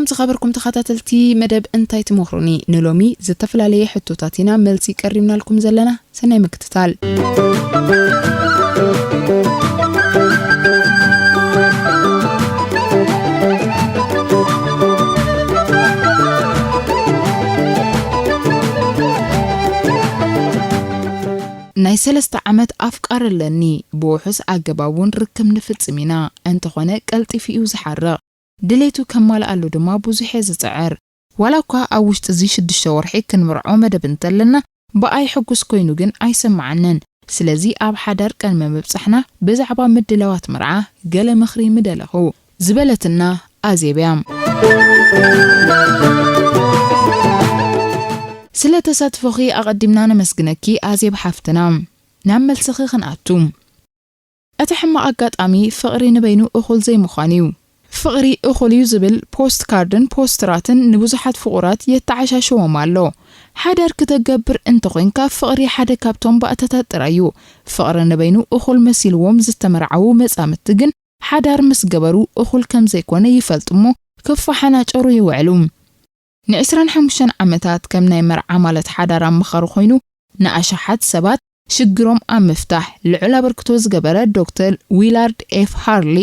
ዝኸበርኩም ተኸታተልቲ መደብ እንታይ ትመኽሩኒ፣ ንሎሚ ዝተፈላለየ ሕቶታት ኢና መልሲ ቀሪብናልኩም ዘለና። ሰናይ ምክትታል። ናይ ሰለስተ ዓመት ኣፍቃሪ ኣለኒ። ብውሑስ ኣገባብ እውን ርክብ ንፍጽም ኢና። እንተኾነ ቀልጢፉ እዩ ዝሓርቕ። ድሌቱ ከማልኣሉ ድማ ብዙሕ እየ ዝጽዕር። ዋላ እኳ ኣብ ውሽጢ እዚ ሽዱሽተ ወርሒ ክንምርዖ መደብ እንተለና፣ ብኣይ ሕጉስ ኮይኑ ግን ኣይሰምዓንን። ስለዚ ኣብ ሓዳር ቅድሚ ምብጻሕና ብዛዕባ ምድላዋት መርዓ ገለ ምኽሪ ምደለኹ ዝበለትና ኣዜብ እያ። ስለ ተሳትፎኺ ኣቐዲምና ነመስግነኪ ኣዜብ ሓፍትና። ናብ መልስኺ ክንኣቱ። እቲ ሕማቕ ኣጋጣሚ ፍቕሪ ንበይኑ እኹል ዘይምዃን እዩ። ፍቕሪ እኹል እዩ ዝብል ፖስት ካርድን ፖስተራትን ንብዙሓት ፍቑራት የተዓሻሽዎም ኣሎ። ሓዳር ክተገብር እንተኾይንካ ፍቕሪ ሓደ ካብቶም ባእታታት ጥራይ እዩ። ፍቕሪ ንበይኑ እኹል መሲልዎም ዝተመርዓዉ መጻምድቲ ግን ሓዳር ምስ ገበሩ እኹል ከም ዘይኮነ ይፈልጡ እሞ ክፈሓናጨሩ ይውዕሉ። ን25 ዓመታት ከም ናይ መርዓ ማለት ሓዳር ኣማኻሪ ኮይኑ ንኣሽሓት ሰባት ሽግሮም ኣብ ምፍታሕ ልዑል ኣበርክቶ ዝገበረ ዶክተር ዊላርድ ኤፍ ሃርሊ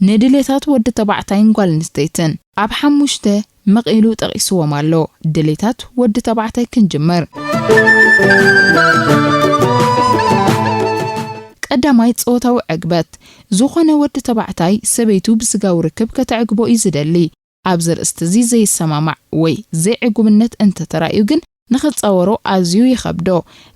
ንድሌታት ወዲ ተባዕታይን ጓል ኣንስተይትን ኣብ ሓሙሽተ መቒሉ ጠቒስዎም ኣሎ። ድሌታት ወዲ ተባዕታይ ክንጅምር። ቀዳማይ ጾታዊ ዕግበት። ዝኾነ ወዲ ተባዕታይ ሰበይቱ ብስጋዊ ርክብ ከተዕግቦ እዩ ዝደሊ። ኣብዚ ርእስቲ እዚ ዘይሰማማዕ ወይ ዘይዕጉብነት እንተተራእዩ ግን ንኽጻወሮ ኣዝዩ ይኸብዶ።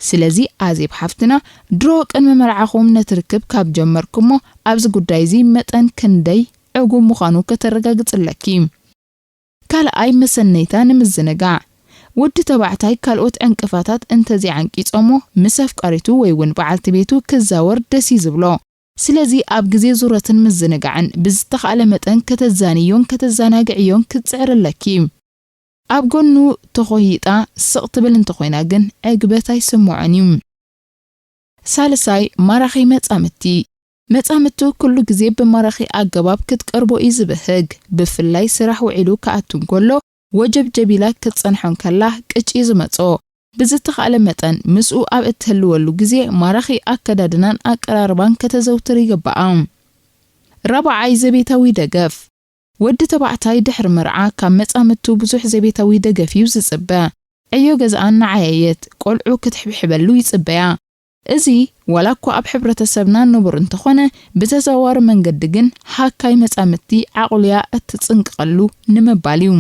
ስለዚ ኣዜብ ሓፍትና ድሮ ቅድሚ መርዓኹም ነቲ ርክብ ካብ ጀመርኩሞ ኣብዚ ጉዳይ እዚ መጠን ክንደይ ዕጉብ ምዃኑ ከተረጋግጽ ኣለኪ። ካልኣይ መሰነይታ ንምዝንጋዕ። ወዲ ተባዕታይ ካልኦት ዕንቅፋታት እንተዘይዓንቂጾሞ ምስ ኣፍቃሪቱ ወይ እውን በዓልቲ ቤቱ ክዛወር ደስ እዩ ዝብሎ። ስለዚ ኣብ ግዜ ዙረትን ምዝንጋዕን ብዝተኻእለ መጠን ከተዛንዮን ከተዘናግዕዮን ክትጽዕር ኣለኪ። ኣብ ጎኑ ተኾይጣ ስቕ ትብል እንተኾይና ግን ዕግበት ኣይስምዖን እዩ። ሳልሳይ ማራኺ መጻምድቲ። መጻምድቱ ኩሉ ግዜ ብማራኺ ኣገባብ ክትቀርቦ እዩ ዝብህግ። ብፍላይ ስራሕ ውዒሉ ክኣቱ እንከሎ ወጀብጀብ ኢላ ክትጸንሖ እንከላ ቅጭ እዩ ዝመጾ። ብዝተኻእለ መጠን ምስኡ ኣብ እትህልወሉ ግዜ ማራኺ ኣከዳድናን ኣቀራርባን ከተዘውትር ይግባኣ። ራብዓይ ዘቤታዊ ደገፍ። ወዲ ተባዕታይ ድሕሪ መርዓ ካብ መጻምድቱ ብዙሕ ዘቤታዊ ደገፍ እዩ ዝጽበ። ዕዮ ገዛኣ እናዓየየት ቆልዑ ክትሕብሕበሉ ይጽበያ። እዚ ዋላ እኳ ኣብ ሕብረተሰብና ንቡር እንተኾነ ብተዘዋዋሪ መንገዲ ግን ሃካይ መጻምድቲ ዓቕሉያ እትጽንቅቐሉ ንምባል እዩ።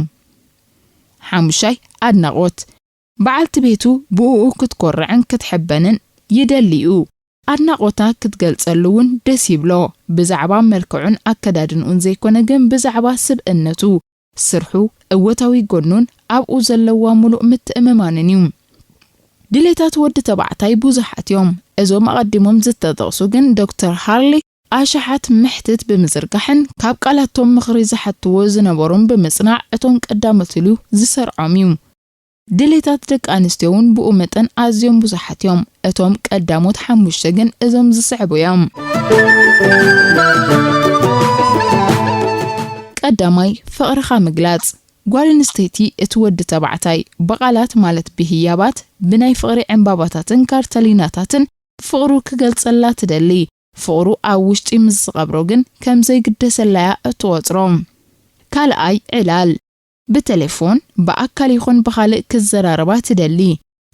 ሓሙሻይ ኣድናቖት። በዓልቲ ቤቱ ብእኡ ክትኮርዕን ክትሕበንን ይደሊ እዩ። ኣድናቖታ ክትገልጸሉ እውን ደስ ይብሎ። ብዛዕባ መልክዑን ኣከዳድንኡን ዘይኮነ ግን ብዛዕባ ስብእነቱ፣ ስርሑ፣ እወታዊ ጎኑን ኣብኡ ዘለዋ ምሉእ ምትእምማንን እዩ። ድሌታት ወዲ ተባዕታይ ብዙሓት እዮም። እዞም ኣቐዲሞም ዝተጠቕሱ ግን ዶክተር ሃርሊ ኣሽሓት ምሕትት ብምዝርጋሕን ካብ ቃላቶም ምኽሪ ዝሓትዎ ዝነበሩን ብምጽናዕ እቶም ቀዳሞት ኢሉ ዝሰርዖም እዩ። ድሌታት ደቂ ኣንስትዮ እውን ብኡ መጠን ኣዝዮም ብዙሓት እዮም። እቶም ቀዳሞት ሓሙሽተ ግን እዞም ዝስዕቡ እዮም። ቀዳማይ ፍቕርኻ ምግላጽ። ጓል ኣንስተይቲ እቲ ወዲ ተባዕታይ ብቓላት ማለት ብህያባት ብናይ ፍቕሪ ዕምባባታትን ካርተሊናታትን ፍቕሩ ክገልጸላ ትደሊ። ፍቕሩ ኣብ ውሽጢ ምስ ዝቐብሮ ግን ከም ዘይግደሰላያ እትቖጽሮ። ካልኣይ ዕላል። ብቴሌፎን ብኣካል ይኹን ብኻልእ ክዘራረባ ትደሊ።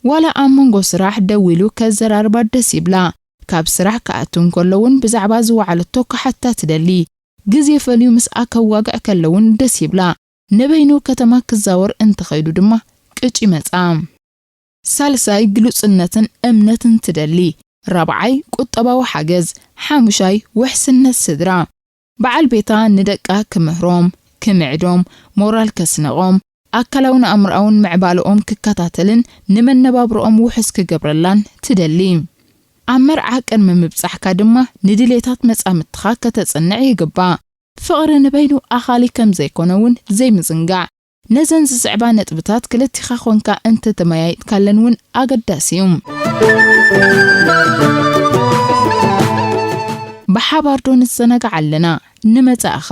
ዋላ ኣብ መንጎ ስራሕ ደዊሉ ከዘራርባ ደስ ይብላ። ካብ ስራሕ ክኣቱ እንከሎ እውን ብዛዕባ ዝወዓለቶ ክሓታ ትደሊ። ግዜ ፈልዩ ምስኣ ከዋግዕ ከሎ እውን ደስ ይብላ። ንበይኑ ከተማ ክዛወር እንተኸይዱ ድማ ቅጭ ይመጻ። ሳልሳይ ግሉጽነትን እምነትን ትደሊ። ራብዓይ ቁጠባዊ ሓገዝ። ሓሙሻይ ውሕስነት ስድራ። በዓል ቤታ ንደቃ ክምህሮም፣ ክምዕዶም፣ ሞራል ከስንቖም፣ ኣካላውን ኣእምሮኣውን ምዕባለኦም ክከታተልን ንመነባብሮኦም ውሑስ ክገብረላን ትደሊ። ኣብ መርዓ ቅድሚ ምብጻሕካ ድማ ንድሌታት መጻምድትኻ ከተጽንዕ ይግባእ። ፍቕሪ ንበይኑ ኣኻሊ ከም ዘይኮነ እውን ዘይምዝንጋዕ። ነዘን ዝስዕባ ነጥብታት ክልቲኻ ኾንካ እንተተመያይጥካለን እውን ኣገዳሲ እዩ። ብሓባር ዶ ንዘናጋዕ ኣለና? ንመጻኢኸ?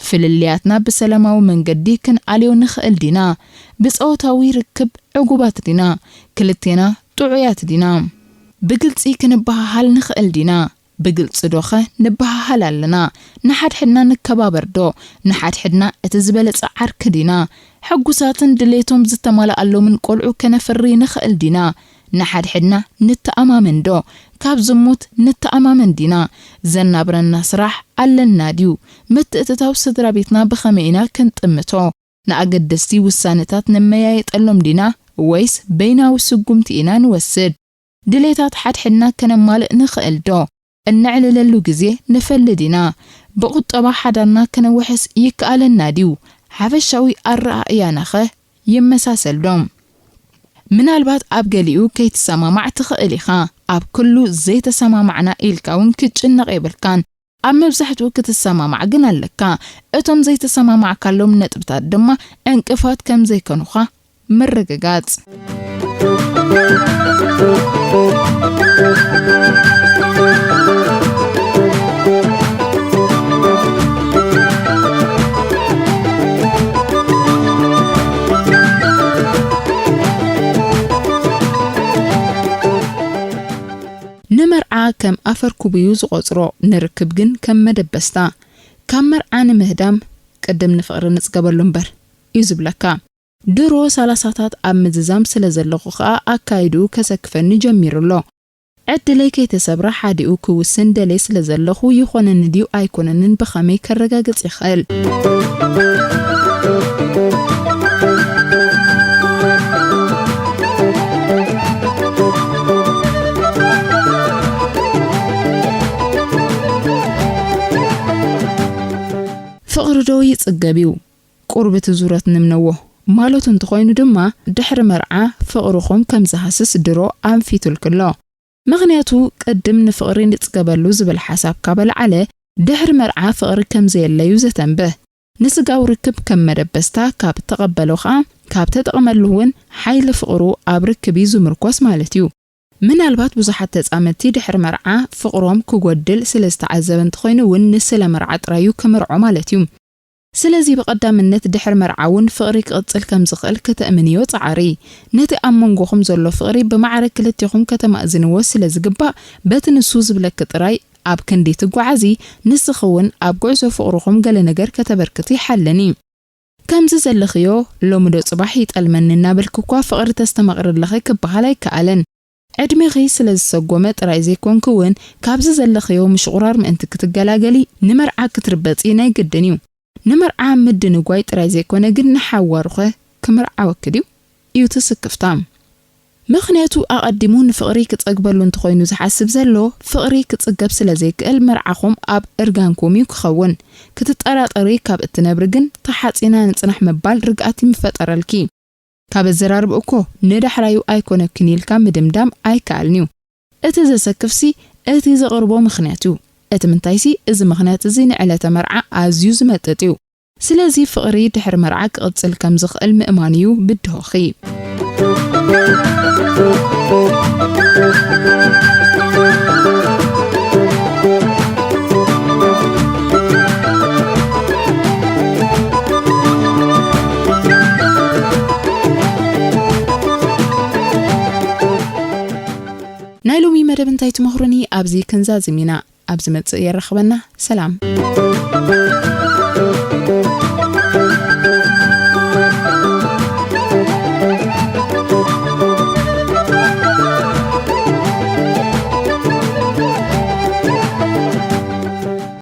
ፍልልያትና ብሰላማዊ መንገዲ ክንኣልዮ ንኽእል ዲና? ብጾታዊ ርክብ ዕጉባት ዲና? ክልቴና ጥዑያት ዲና? ብግልጺ ክንበሃሃል ንኽእል ዲና? ብግልጺ ዶኸ ንበሃሃል ኣለና? ንሓድሕድና ንከባበር ዶ? ንሓድሕድና እቲ ዝበለጸ ዓርኪ ዲና? ሕጉሳትን ድሌቶም ዝተማልኣሎምን ቆልዑ ከነፍሪ ንኽእል ዲና? ንሓድሕድና ንተኣማመን ዶ? ካብ ዝሙት ንተኣማመን ዲና? ዘናብረና ስራሕ ኣለና ድዩ? ምትእትታው ስድራ ቤትና ብኸመይ ኢና ክንጥምቶ? ንኣገደስቲ ውሳነታት ንመያየጠሎም ዲና? ወይስ በይናዊ ስጉምቲ ኢና ንወስድ? ድሌታት ሓድሕድና ከነማልእ ንኽእል ዶ? እነዕልለሉ ግዜ ንፈሊ ዲና? ብቁጠባ ሓዳርና ከነውሕስ ይከኣለና ድዩ? ሓፈሻዊ ኣረኣእያናኸ ይመሳሰል ዶ? ምናልባት ኣብ ገሊኡ ከይትሰማማዕ ትኽእል ኢኻ። ኣብ ኩሉ ዘይተሰማማዕና ኢልካ እውን ክትጭነቕ የብልካን። ኣብ መብዛሕትኡ ክትሰማማዕ ግን ኣለካ። እቶም ዘይተሰማማዕካሎም ነጥብታት ድማ ዕንቅፋት ከም ዘይኮኑኻ ምርግጋጽ። ንመርዓ ከም ኣፈር ኩብዩ ዝቖጽሮ፣ ንርክብ ግን ከም መደበስታ። ካብ መርዓ ንምህዳም ቅድም ንፍቕሪ ንጽገበሉ እምበር እዩ ዝብለካ። ድሮ ሰላሳታት ኣብ ምዝዛም ስለ ዘለኹ ኸኣ ኣካይድኡ ከሰክፈኒ ጀሚሩ ኣሎ። ዕድለይ ከይተሰብረ ሓዲኡ ክውስን ደልየ ስለ ዘለኹ ይኾነኒ ድዩ ኣይኮነንን ብኸመይ ከረጋግጽ ይኽእል? ፍቕሪ ዶ ይጽገብ እዩ? ቁርብቲ ዙረት ንምነዎ ማለቱ እንተኾይኑ ድማ፣ ድሕሪ መርዓ ፍቕርኹም ከም ዝሃስስ ድሮ ኣንፊቱልኪ ኣሎ። ምኽንያቱ፣ ቅድም ንፍቕሪ ንጽገበሉ ዝብል ሓሳብ ካብ ኣልዓለ፣ ድሕሪ መርዓ ፍቕሪ ከም ዘየለዩ ዘተንብህ። ንስጋዊ ርክብ ከም መደበስታ ካብ ተቐበሎ ኸኣ፣ ካብ ተጠቕመሉ እውን ሓይሊ ፍቕሩ ኣብ ርክብ እዩ ዝምርኮስ ማለት እዩ። ምናልባት ብዙሓት ተጻመድቲ ድሕሪ መርዓ ፍቕሮም ክጎድል ስለ ዝተዓዘበ እንተኾይኑ እውን ንስለ መርዓ ጥራይ እዩ ክምርዖ ማለት እዩ። ስለዚ ብቐዳምነት ድሕሪ መርዓ እውን ፍቕሪ ክቕጽል ከም ዝኽእል ከተእምንዮ ጸዓሪ። ነቲ ኣብ መንጎኹም ዘሎ ፍቕሪ ብማዕረ ክልቴኹም ከተማእዝንዎ ስለ ዝግባእ በቲ ንሱ ዝብለኪ ጥራይ ኣብ ክንዲ ትጓዓዚ ንስኺ እውን ኣብ ጉዕዞ ፍቕርኹም ገለ ነገር ከተበርክቲ ሓልኒ። ከምዚ ዘለኽዮ ሎሚ ዶ ጽባሕ ይጠልመኒ እናበልኪ እኳ ፍቕሪ ተስተማቕሪ ኣለኺ ክበሃል ኣይከኣልን። ዕድሜኺ ስለ ዝሰጎመ ጥራይ ዘይኮንኪ እውን፣ ካብዚ ዘለኽዮ ምሽቑራር ምእንቲ ክትገላገሊ፣ ንመርዓ ክትርበጺ ናይ ግድን እዩ። ንመርዓ ምድንጓይ ጥራይ ዘይኮነ ግን፣ ንሓዋሩኸ ክምርዓወኪ ድዩ? እዩ እቲ ስክፍታ። ምኽንያቱ፣ ኣቐዲሙ ንፍቕሪ ክጸግበሉ እንተኾይኑ ዝሓስብ ዘሎ፣ ፍቕሪ ክጽገብ ስለ ዘይክእል፣ መርዓኹም ኣብ እርጋንኩም እዩ ክኸውን። ክትጠራጠሪ ካብ እትነብሪ ግን፣ ተሓጺና ንጽናሕ ምባል ርግኣት እዩ ምፈጠረልኪ። ካብ ኣዘራርብኡ እኮ ንዳሕራዩ ኣይኮነክን ኢልካ ምድምዳም ኣይከኣልን እዩ። እቲ ዘሰክፍሲ እቲ ዘቕርቦ ምኽንያት እዩ። እቲ ምንታይሲ፣ እዚ ምኽንያት እዚ ንዕለተ መርዓ ኣዝዩ ዝመጥጥ እዩ። ስለዚ ፍቕሪ ድሕሪ መርዓ ክቕጽል ከም ዝኽእል ምእማን እዩ ብድሆኺ። ናይ ሎሚ መደብ እንታይ ትመኽሩኒ ኣብዚ ክንዛዝም ኢና። ኣብ ዝመጽእ የራኽበና። ሰላም።